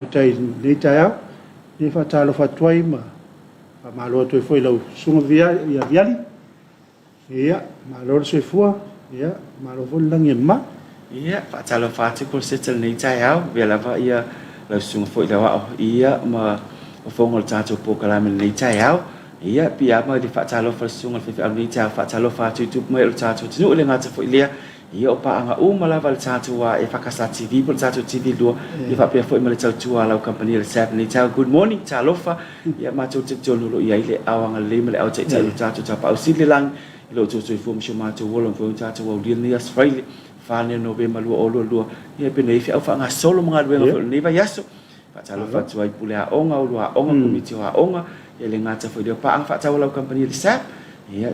Faafetai i lenei taeao. E faatalofa atu ai ma faamalo atu ai foi i lau Susuga ia Viali. Ia, malo le soifua, ia, malo foi le lagi e mama. Ia, faatalofa atu Koloseta i lenei taeao, avea lava ia lau susuga foi i le aoao, ia, ma fofoga o le tatou polokalame i lenei taeao. Ia, piiama i le faatalofa i le susuga i le faifeau i lenei taeao, faatalofa atu i tupu mai o le tatou atunuu, e le gata foi i lea, Ia o paaga uma lava a le tatou EFKS TV po o le tatou TV 2 ia faapea foi ma le tautua a lau kamupani a le SAB lenei taeao. Good morning, talofa. Ia matou te talitonu o lo o i ai le ao agalelei ma le ao taitai o le tatou Tapaau Sili i le Lagi i lo outou soifua ma si o matou ola ma foi ona tatou aulia lenei aso Faraile 4 nei o Novema 2022. Ia pei ona i ai feau faagasolo ma galuega foi o lenei vaiaso. Faatalofa atu ai i Pule Aoga, Ulu Aoga, Komiti o Aoga, e le gata foi i lea paaga faatau a lau kamupani a le SAB, ia,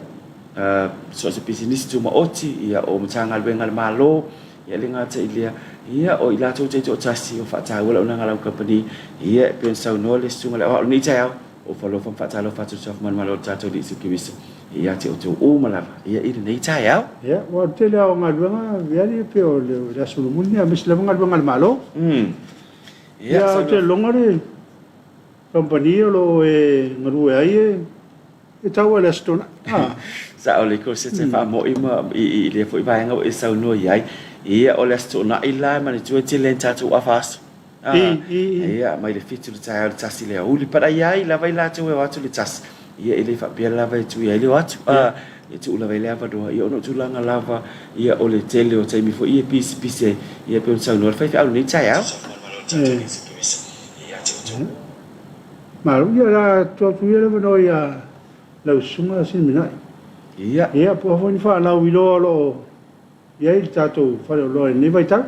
so o se pisinisi tumaoti, ia, o Matagaluega a le Malo, ia, e le gata i lea, ia, o i latou taitoatasi o faataua le auaunaga a lau kamupani, ia, e pei ona saunoa le Susuga i le Aoao i lenei taeao, ua ou alofa ma faatalofa atu i le Suafa Manumalo o le tatou Alii Iesu Keriso ia te outou uma lava, ia, i lenei taeao. Ia, aua o le tele lava o galuega, Viali, e pei o le aso mulimuli lenei, aemaise lava galuega a le Malo. Ia, ou te lagona le kamupani o lo o e galue ai e tau lava i le Aso Toonai. Ah. Sao le Kosete mm. faamoi ma i, i lea foi vaega ua e saunoa i ai. Ia, o le Aso Toonai la e manatua e tele ai tatou afa aso. Ah, I, i, i. Ia, mai le 7 le taeao i le 1 le aoauli. But ai ai lava i latou e o atu le 1. Ia, e le faapea lava e tui ai le o atu. Ah, e tuu lava i le avanoa, ia ona o tulaga lava ia o le tele o taimi foi ia e pisipisi ai, ia pei ona saunoa le faifeau i lenei taeao. E. Malo, ia la tuu atu ia le avanoa ia lau Susuga Siliminai. Ia. Ia, po o a foi ni faalauiloa o lo o i ai le tatou faleoloa i lenei vaitau.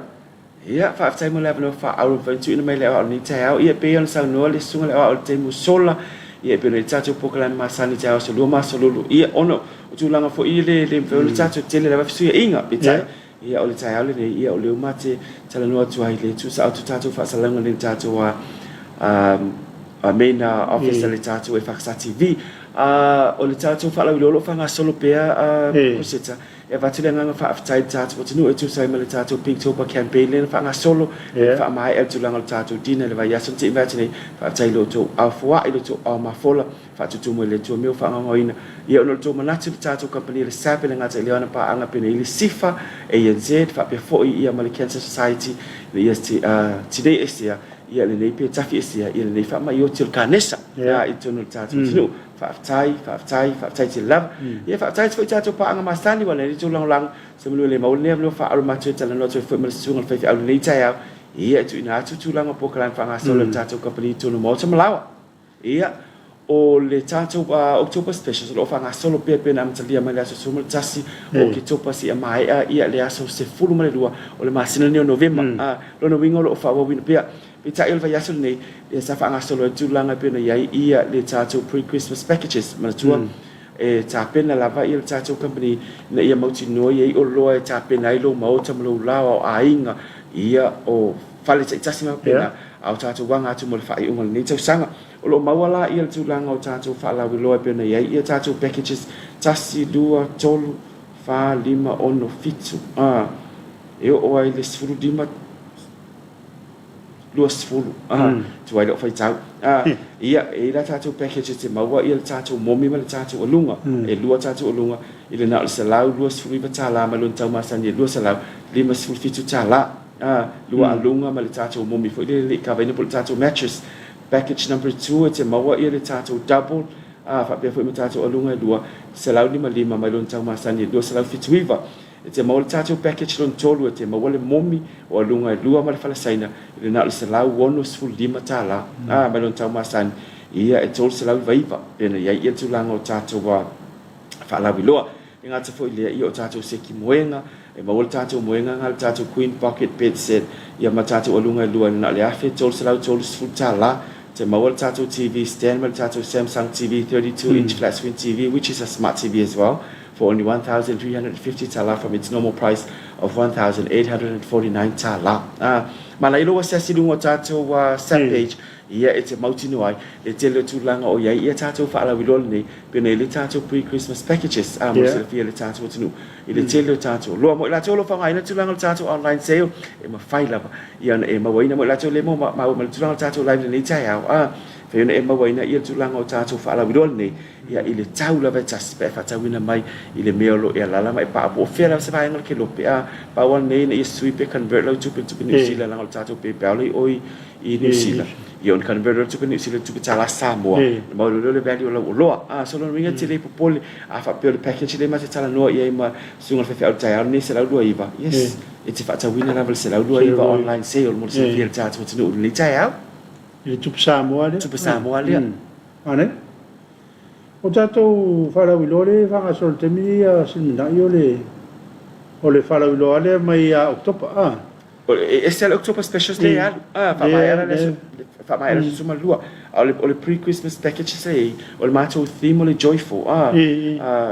Ia, faafetai mo le avanoa faaauau ua mafai ona tuuina mai i le aoao i lenei taeao. Ia, e pei ona saunoa le susuga i le aoao i le taimi ua sola, ia, e pei ona i ai le tatou polokalame masani i taeao aso Lua ma aso Lulu. Ia, ona o tulaga foi ia le le mafai ona tatou tele lava fesuiaiga, peitai, ia, o le taeao lenei, ia, o lea ua mate talanoa atu ai, le tuusao atu tatou faasalalauga nei i le tatou a main office a le tatou EFKS TV. O le tatou faalauiloa o lo o faagasolo pea, Rosetta, E avatu le agaga faafetai i le tatou atunuu e tusa ai ma le tatou Pinktober Campaign lea na faagasolo e faamaea le tulaga o le tatou dinner i le vaiaso na tea mai atu nei. Faafetai i lo outou ao foai, lo outou ao mafola, faatutumu e le Atua mea ua faagaogaoina. Ia ona o le tou manatu i le tatou kamupani a le SAB e le gata i lea o ana paaga penei le SIFA, ANZ faapea foi ia ma le Cancer Society ina ia tinei esea ia lenei pe tafi esea ia lenei faamai oti o le kanesa i totonu o le tatou atunuu. Faafetai, faafetai, faafetai tele lava. Ia faafetai atu foi i tatou paaga masani ua lelei tou lagolago. Se manu e le maua lenei avanoa faaalo matou e talanoa atu ai foi ma le susuga i le faifeau i lenei taeao. Ia e tuuina atu tulaga o polokalame faagasolo a le tatou kamupani i totonu o Maota ma Laoa. Ia, o le tatou October Specials o lo o faagasolo pea pei ona amatalia mai le aso 11 o Oketopa seia maea ia le aso 12 o le masina lenei o Novema. Lona uiga o lo o faaauauina pea. Peitai o le vaiaso lenei, lea sa faagasolo ai le tulaga e pei ona i ai ia le tatou pre-Christmas packages. Manatua, e tapena lava ia le tatou company ina ia mautinoa i ai oloa e tapena ai lou maota ma lou lao, o aiga, ia, o fale taitasi ma faapena, a o tatou aga atu mo le faaiuga o lenei tausaga. O lo o maua la ia le tulaga o tatou faalauiloa e pei ona i ai ia tatou packages, 1, 2, 3, 4, 5, 6, 7, e oo ai i le 15, 20, tuai lau faitau. Ia, e i ai la tatou package e te maua ia le tatou momi ma le tatou aluga. E lua tatou aluga i le na o le $129 mai lona tau masani e $257. Lua aluga ma le tatou momi foi lele e le i kavaina po o le tatou mattress. Package number two e te maua ia le tatou double faapea foi ma tatou aluga e lua, $155 mai lona tau masani e $279. E te maua le tatou package lona tolu, e te maua le momi o aluga e lua ma le falasaina i le na o le $165 a mai lona tau masani ia e $399 pei ona i ai ia tulaga o tatou faalauiloa. E gata foi i lea ia o tatou seki moega, e maua le tatou moega na le tatou queen pocket bed set ia ma tatou aluga e lua i le na o le $1,330. Te maua le tatou TV stand ma le tatou Samsung TV 32 inch flat screen TV which is a smart TV as well for only $1,350 from its normal price of $1,849. Manaia lou asiasi i luga o tatou SAP page, ia e te mautinoa ai le tele o tulaga o i ai ia tatou faalauiloa lenei, pei ona i ai le tatou pre-Christmas packages a mo le silafia e le tatou atunuu i le tele o tatou oloa. Mo i latou o lo o faaaogaina tulaga o le tatou online sale, e mafai lava ia ona e mauaina mo i latou le maua mai le tulaga o le tatou live i lenei taeao, a mafai ona e mauaina ia le tulaga o tatou faalauiloa lenei ia i le tau lava e tasi pe a e faatauina mai i le mea o lo o e alaala ma e paa po o fea lava se vaega o le kelope a pau lava lenei ina ia sui pe convert lau tupe i le tupe Niu Sila leaga o le tatou PayPal lea i o i Niu Sila ia ona convert loa le tupe Niu Sila i le tupe tala Samoa ona maua loa lea o le value o lau oloa a so lona uiga e te le popole a faapea o le package lea ma te talanoa i ai ma susuga i le faifeau i le taeao lenei $129 yes e te faatauina lava le $129 online sale mo le silafia e le tatou atunuu i lenei taeao. I le tupe Samoa lea. Tupe Samoa lea. Manaia. O tatou faalauiloa lea e faagasolo i le taimi lenei a Siliminai o le o le faalauiloa lava lea mai ia Oketopa a. E ese lava le October Specials lea e alu a, faamaea la le aso faamaea le aso 12. A o le o le pre-Christmas package sa i ai, o le matou theme o le joyful a.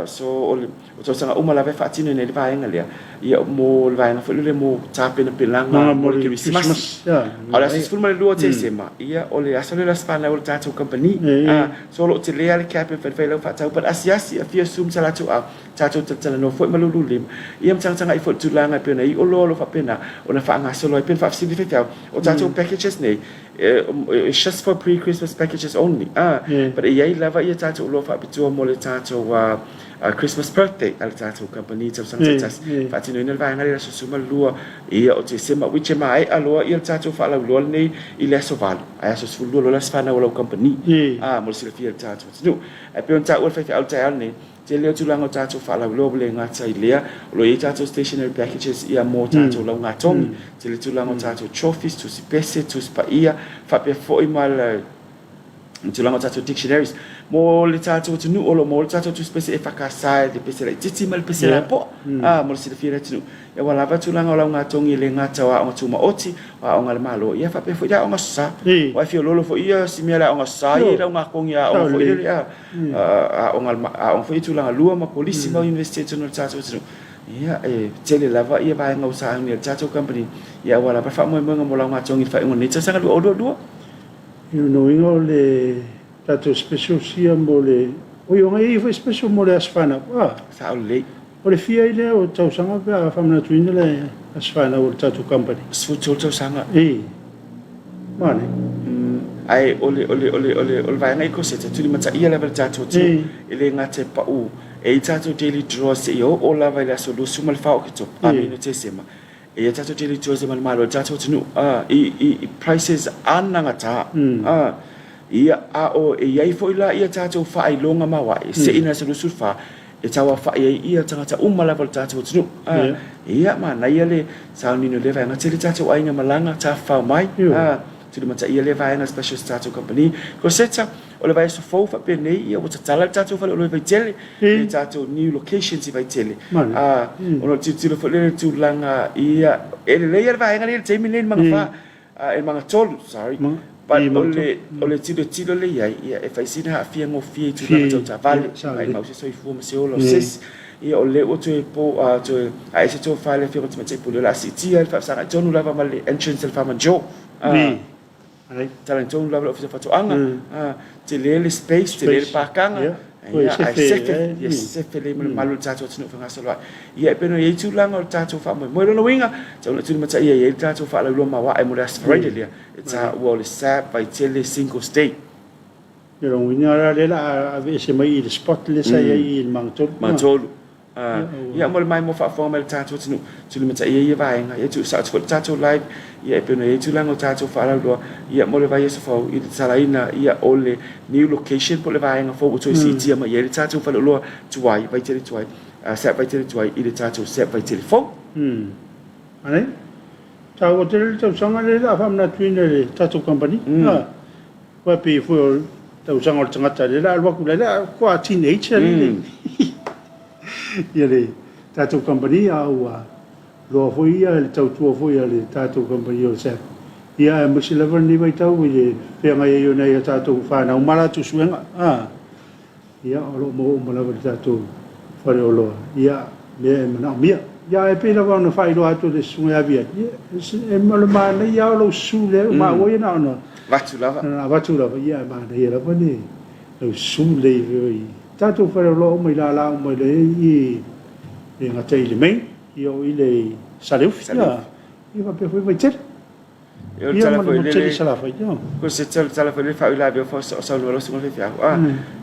So o le O tausaga uma lava e faatino ai le vaega lea, ia mo le vaega foi lele mo tapenapenaga mo le Kerisimasi. A o le aso 12 o Tesema, ia o le aso lea o le aso fanau o le tatou kamupani. So o lo o tele lava le cap e mafai lau faatau, but asiasi, afio Zoom sa latou au, tatou talatalanoa foi ma lululima, ia ma tagatagai foi i le tulaga e pei ona i ai oloa o lo o faapena ona faagasolo ai. Pei ona faafesili le faifeau, o tatou packages nei, it's just for pre-Christmas packages only, but e i ai lava ia tatou oloa faapitoa mo le tatou Christmas birthday a le tatou kamupani i tausaga taitasi. Faatinoina le vaega lea i le aso 12 ia o Tesema which e maea loa ia le tatou faalauiloa lenei i le aso 8 ae aso 12 loa le aso fanau o lau kamupani mo le silafia e le tatou atunuu. Ae pei ona taua e le faifeau i le taeao lenei, tele o tulaga o tatou faalauiloa ua le gata i lea, o lo o i ai tatou stationery packages ia mo tatou laugatogi, tele tulaga o tatou trophies, tusi pese, tusi paia, faapea foi ma le tulaga o tatou dictionaries. Mo le tatou atunuu o lo o maua le tatou tusi pese EFKS i le pese laitiiti ma le pese lapoa, mo le silafia e le atunuu. Ia ua lava tulaga o laugatogi e le gata o aoga tumaoti, o aoga a le Malo, ia faapea foi le aoga sa. Aua e fiololo foi ia si mea le aoga sa ia i laugatogi a aoga foi lele, aoga, aoga foi ia tulaga lua ma kolisi ma iunivesite i totonu o le tatou atunuu. Ia, e tele lava ia vaega ua sauni e le tatou kamupani, ia ua lava le faamoemoega mo laugatogi i le faaiuga o lenei tausaga 2022. I lona uiga o le tatou specials ia mo le, oi ona e i ai foi special mo le aso fanau a? Sao lelei. O le fia ai lea o tausaga pe a faamanatuina le aso fanau o le tatou company? 13 tausaga. I. Manaia. Ae o le, o le, o le, o le, o le vaega i Koseta, tulimataia lava e le tatou atunuu, e le gata e pau, e i ai tatou daily draws seia oo lava i le aso 24 o Oketopa, a mino Tesema. E i ai tatou daily tourism a le Malo i le tatou atunuu i, i, i prices anagata. Ia, a o e i ai foi la ia tatou faailoga maoae, se'i na 24, e tauaofai ai ia tagata uma lava o le tatou atunuu. Ia, manaia le sauniuni o lea vaega. Tele tatou aiga malaga, tafafao mai, tulimataia lea vaega especially o se tatou kamupani. Rosetta, O le vaiaso fou faapenei ia ua tatala le tatou faleoloa i Vaitele, le tatou new locations i Vaitele. Ā, ona o le tilotilo foi lea i le tulaga ia, e lelei lava le vaega lea i le taimi lenei i le Magafa, i le Magatolu, sorry, but o le, o le tilotilo lea i ai, ia e fai sina aafia gofie i tulaga tau taavale, maimau se soifua ma se ola o se isi. Ia o lea ua toe po, toe ae se tofa i le Afioga i le Tamaitai Pule, o le a siitia ai le faafesagai tonu lava ma le entrance a le Farm and Joe. Talani tonu lava le Ofisa o Faatoaga, tele le space, tele le pakaga, ae sefe, ia sefe lelei ma le malu o le tatou atunuu fegasoloai. Ia e pei ona i ai tulaga o le tatou faamoemoe. O lona uiga, tau ina tulimataia i ai le tatou faalauiloa maoae mo le Aso Faraile lea, e taua o le SAP Vaitele Singles Day. O lona uiga la lea o le a aveese mai i le spot lea sa i ai i le Magatolu. Magatolu. Ia mo le maimoa faafofoga mai le tatou atunuu, tulimataia ia vaega, ia tuusao atu foi le tatou live, ia e pei ona i ai tulaga o tatou faalauiloa, ia mo le vaiaso fou i le tatalaina ia o le new location po o le vaega fou ua toe siitia mai ai le tatou faleoloa tuai, Vaitele tuai, SAP Vaitele tuai i le tatou SAP Vaitele fou. Manaia. Taua tele le tausaga lea o le a faamanatuina e le tatou kamupani. Aua e pei foi o le tausaga o le tagata lea o le a alu atu lea faatoa teenage ia le tatou kamupani a ua loa foi ia le tautua foi a le tatou kamupani o le SAP. Ia aemaise lava lenei vaitau i le feagai ai o nai a tatou fanau ma latou suega. Ia o lo o maua uma lava i le tatou faleoloa ia mea e manaomia. Ia, e pei lava ona faailoa atu e le Susuga ia Viali, ia, e o le manaia lava o lou susu lea, o maua ia na ona Avatu lava. Na ona avatu lava, ia, ae manaia lava le lau susu lelei foi i tatou faleoloa uma i lala uma i le i le gata i le Main, ia o i le Saleufi, Saleufi. Ia, ia faapea foi Vaitele. Ia, o le Ia, tala ma le foi Motu Tele i lele, Salafai, ia. ko se tala tala foi lele faauilavea o saunoa lau susuga i le faifeau. Ah,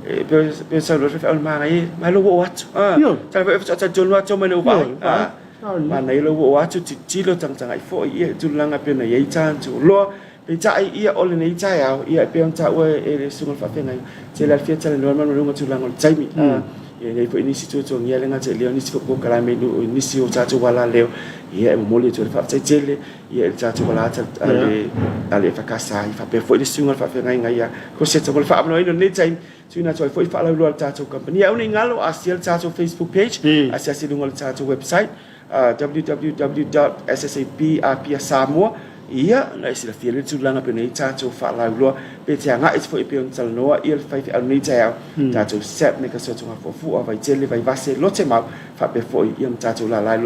e pei ona saunoa le faifeau i le manaia, mai lou oo atu. Ah, tala foi faatoa talitonu atu mai lou vaai. Ioe, vaai. Ah, manaia lou oo atu, tilotilo, tagatagai foi, ia, i tulaga e pei ona i ai tatou loa. Peitai, ia, o lenei taeao, ia, e pei ona taua e le susuga i le faafeagaiga, tele lava le fia talanoa ma luga tulaga o le taimi. Ah, ia, e i ai foi nisi tuatuagia le gata i lea o nisi foi polokalame i nisi o tatou alaleo, ia, e momoli atu ai le faafetai tele ia i le tatou alata a le a le EFKS ia faapea foi le susuga i le faafeagaiga ia Coseta mo le faaavanoaina o lenei taimi tuuina atu ai foi faalauiloa a le tatou kamupani. Ia aua ne i galo, asia le tatou Facebook page, asiasi i luga o le tatou website www.ssab.apiasamoa ia ona e silafia lea le tulaga pei ona i ai tatou faalauiloa pe te agai atu foi e pei ona talanoa ia le faifeau i lenei taeao tatou SAP me ka sotoga fuafua, Vaitele, Vaivase, Lotemau faapea foi ia ma tatou lala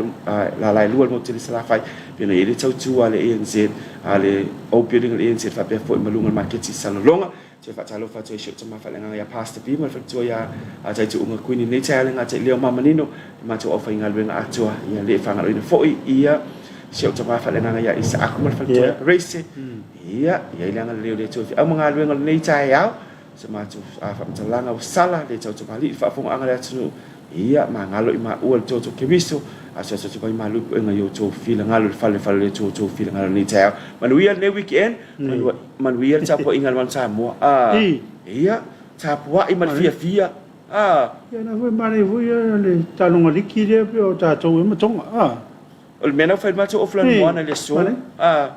lala e lua i le motu tele i Salafai pei ona i ai le tautua a le ANZ a le Old Building a le ANZ faapea foi ma luga o le maketi i Salelologa. Toe faatalofa atu ai i si ou tama faaleagaga ia Pastor B ma le faletua ia Taituuga Kuini i lenei taeao le gata i lea o Mamanino le matou aufaigaluega atoa ia le faagaloina foi ia si ou tama faaleagaga ia Isaaku ma le faletua ia Grace ia i ai le agalelei o le Atua i feau ma galuega o lenei taeao. Se matou faamatalaga ua sala le tautamalii i le faafofogaaga a le atunuu, ia magalo i maua le toto Keriso, asuasu atu mai malu i puega i outou finagalo i le fale fale o le Atua outou finagalo i lenei taeao. Manuia lenei weekend, manuia le tapuaiga a le Manu Samoa. Ia, tapuai ma le fiafia. Ia na foi manaia foi le taaloga liki lea pei o tatou ea ma Tonga. O le mea na fai le matou ofu lanumoana i le aso, a,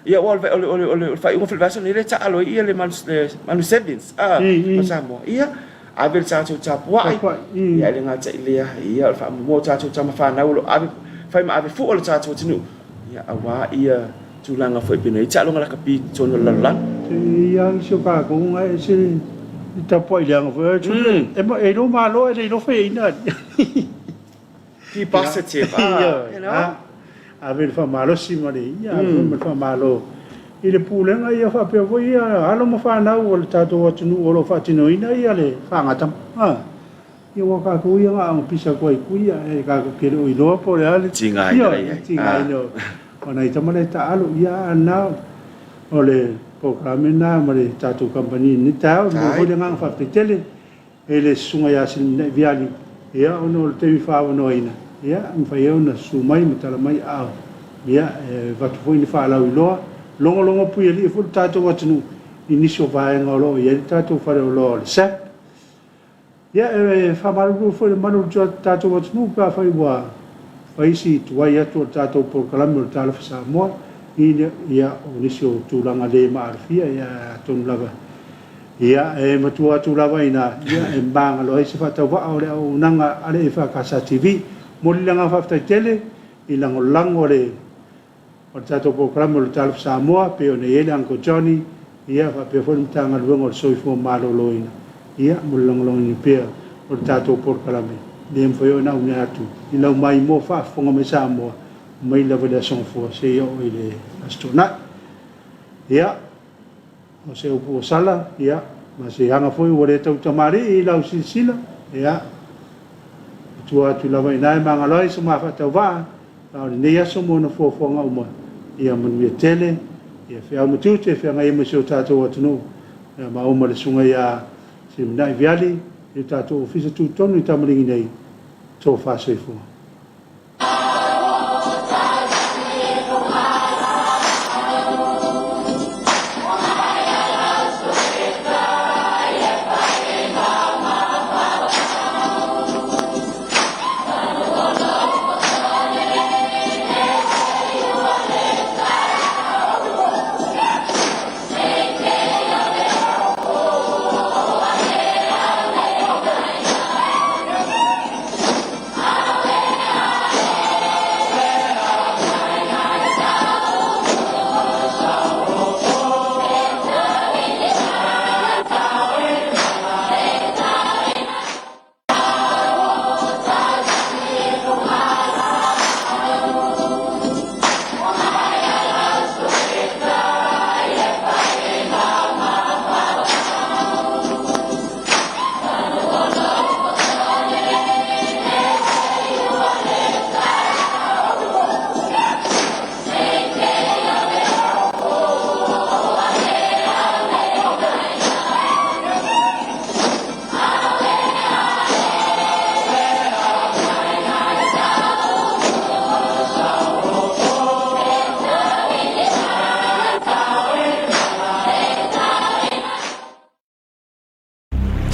ia aua o le, o le, o le faaiuga foi o le vaiaso lenei lea e taalo ai le Manu, le Manu Sevens, a, ma Samoa. Ia, ave le tatou tapuai, ia e le gata i lea, ia o le faamoemoe o tatou tama fanau o lo o ave, fai ma ave fua le tatou atunuu, ia aua ia tulaga foi pei ona i ai taaloga lakapi i totonu o le lalolagi. Ia si o kākou ga e se tapuai leaga foi. E iloa malo e le iloa faiaina. Be positive, ah, you know. Ave le faamalosi ma le, ia, ave foi ma le faamalo i le pulega, ia faapea foi ia alo ma fanau o le tatou atunuu o lo o faatinoina ia le faagatama. Ah, ia aua tatou ia na ona pisa atu ai i ia, e tatou te le o iloa po o le a le tigaina i ai. Tigaina o nai tama lea e taalo. Ia, a na o le polokalame lena ma le tatou kamupani i lenei taeao. E momoli foi le agaga faafetai tele e le Susuga ia Siliminai Viali, ia, ona o le taimi faaavanoaina, ia, e mafai ai ona susu mai ma tala mai aao, ia, e avatu foi ni faalauiloa, logologo puialii foi le tatou atunuu i nisi o vaega o lo o i ai le tatou faleoloa o le SAP. Ia, e faamalulu foi i le mamalu o le tatou atunuu pe afai ua fai si tuai atu o le tatou polokalame o le Talofa Samoa, ia, o nisi o tulaga le maalofia, ia, atonu lava Ia, e matua atu lava ina ia e magalo ai se faatauvaa o le auaunaga a le EFKS TV. Momoli le agaga faafetai tele i lagolago a le o le tatou polokalame o le Talofa Samoa, pei ona i ai le Uncle Johnny, ia faapea foi le Matagaluega o le Soifua Maloloina, ia mo le lagolagoina pea o le tatou polokalame. Le mafai ona auina atu i lau maimoa faafofoga mai Samoa mai lava i le Aso Gafua seia oo i le Aso Toonai. Ia. O se upu ua sala, ia, ma se aga foi ua le tautamalii i lau silasila, ia, e tua atu lava i ina e magalo ai so ma faatauvaa, a o lenei aso ma ona fuafuaga uma, ia manuia tele, ia feau ma tiute e feagai ai ma si o tatou atunuu, ia maua ma le Susuga ia Siliminai Viali i le tatou Ofisa Tutotonu i Tamaligi nei, Tofa Soifua.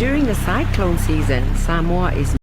During the cyclone season, Samoa is